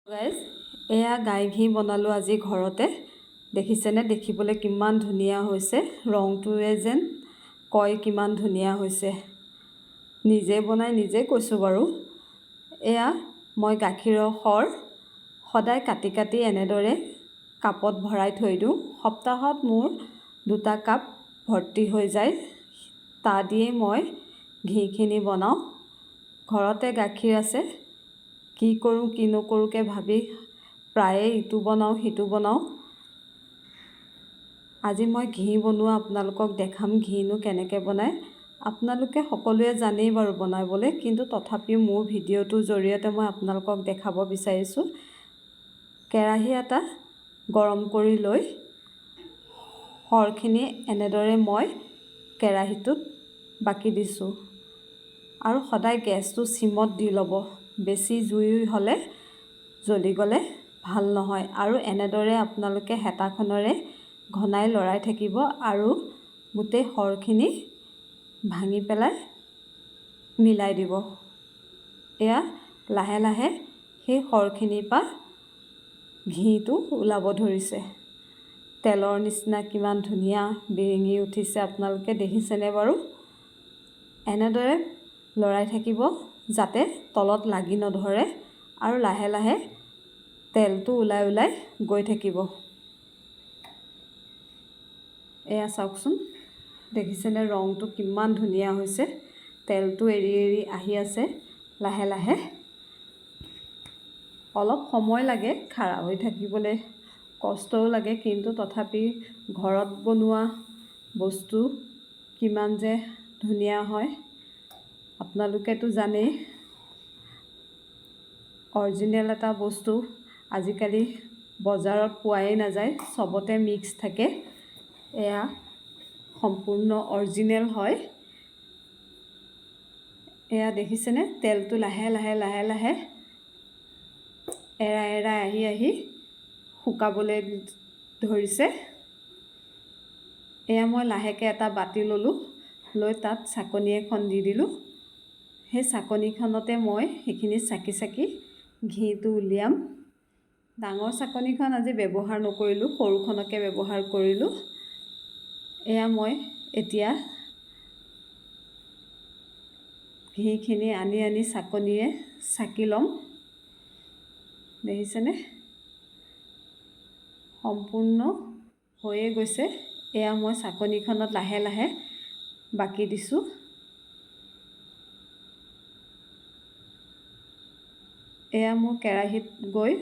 Guys, এয়া গাই ঘি বনালোঁ আজি ঘৰতে। দেখিছেনে, দেখিবলৈ কিমান ধুনীয়া হৈছে? ৰংটোৱে যেন কয় কিমান ধুনীয়া হৈছে। নিজে বনাই নিজে কৈছোঁ বাৰু। এয়া মই গাখীৰৰ সৰ সদায় কাটি কাটি এনেদৰে কাপত ভৰাই থৈ দিওঁ। সপ্তাহত মোৰ 2টা কাপ ভৰ্তি হৈ যায়। তাৰ দিয়েই মই ঘিখিনি বনাওঁ। ঘৰতে গাখীৰ আছে, কি কৰোঁ কি নকৰোঁকৈ ভাবি প্ৰায়ে ইটো বনাওঁ, সিটো বনাওঁ। আজি মই ঘি বনোৱা আপোনালোকক দেখাম, ঘিনো কেনেকৈ বনায়। আপোনালোকে সকলোৱে জানেই বাৰু বনাবলৈ, কিন্তু তথাপিও মোৰ ভিডিঅ'টোৰ জৰিয়তে মই আপোনালোকক দেখাব বিচাৰিছোঁ। কেৰাহী এটা গৰম কৰি লৈ সৰখিনি এনেদৰে মই কেৰাহীটোত বাকি দিছোঁ। আৰু সদায় গেছটো চিমত দি ল'ব, বেছি জুই হ'লে জ্বলি গ'লে ভাল নহয়। আৰু এনেদৰে আপোনালোকে হেতাখনেৰে ঘনাই লৰাই থাকিব আৰু গোটেই সৰখিনি ভাঙি পেলাই মিলাই দিব। এয়া লাহে লাহে সেই সৰখিনিৰ পৰা ঘিটো ওলাব ধৰিছে। তেলৰ নিচিনা কিমান ধুনীয়া বিৰিঙি উঠিছে, আপোনালোকে দেখিছেনে বাৰু? এনেদৰে লৰাই থাকিব যাতে তলত লাগি নধৰে আৰু লাহে লাহে তেলটো ওলাই ওলাই গৈ থাকিব। এয়া চাওকচোন, দেখিছেনে ৰংটো কিমান ধুনীয়া হৈছে? তেলটো এৰি এৰি আহি আছে লাহে লাহে। অলপ সময় লাগে, খাৰা হৈ থাকিবলৈ কষ্টও লাগে, কিন্তু তথাপি ঘৰত বনোৱা বস্তু কিমান যে ধুনীয়া হয় আপোনালোকেতো জানেই। অৰিজিনেল এটা বস্তু আজিকালি বজাৰত পোৱাই নাযায়, চবতে মিক্স থাকে। এয়া সম্পূৰ্ণ অৰিজিনেল হয়। এয়া দেখিছেনে, তেলটো লাহে লাহে লাহে লাহে এৰাই এৰাই আহি আহি শুকাবলৈ ধৰিছে। এয়া মই লাহেকৈ এটা বাতি ল'লোঁ, লৈ তাত চাকনি এখন দি দিলোঁ। সেই চাকনিখনতে মই সেইখিনি চাকি চাকি ঘিটো উলিয়াম। ডাঙৰ চাকনিখন আজি ব্যৱহাৰ নকৰিলোঁ, সৰুখনকে ব্যৱহাৰ কৰিলোঁ। এয়া মই এতিয়া ঘিখিনি আনি আনি চাকনিৰে চাকি ল'ম। দেখিছেনে, সম্পূৰ্ণ হৈয়ে গৈছে। এয়া মই চাকনিখনত লাহে লাহে বাকি দিছোঁ। এয়া মোৰ কেৰাহীত গৈ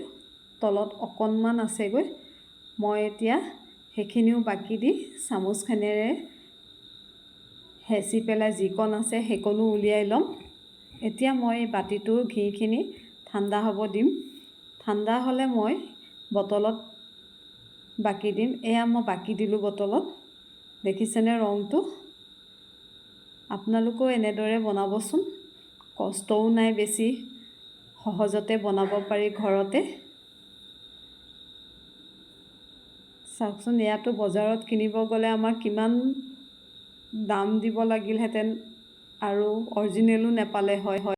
তলত অকণমান আছেগৈ। মই এতিয়া সেইখিনিও বাকি দি চামুচখনেৰে হেঁচি পেলাই যিকণ আছে সেইকণো উলিয়াই ল'ম। এতিয়া মই বাতিটোৰ ঘিখিনি ঠাণ্ডা হ'ব দিম। ঠাণ্ডা হ'লে মই বটলত বাকি দিম। এয়া মই বাকি দিলোঁ বটলত। দেখিছেনে ৰংটো? আপোনালোকেও এনেদৰে বনাবচোন, কষ্টও নাই বেছি, সহজতে বনাব পাৰি ঘৰতে। চাওকচোন, ইয়াতো বজাৰত কিনিব গ'লে আমাৰ কিমান দাম দিব লাগিলহেঁতেন আৰু অৰিজিনেলো নেপালে হয়।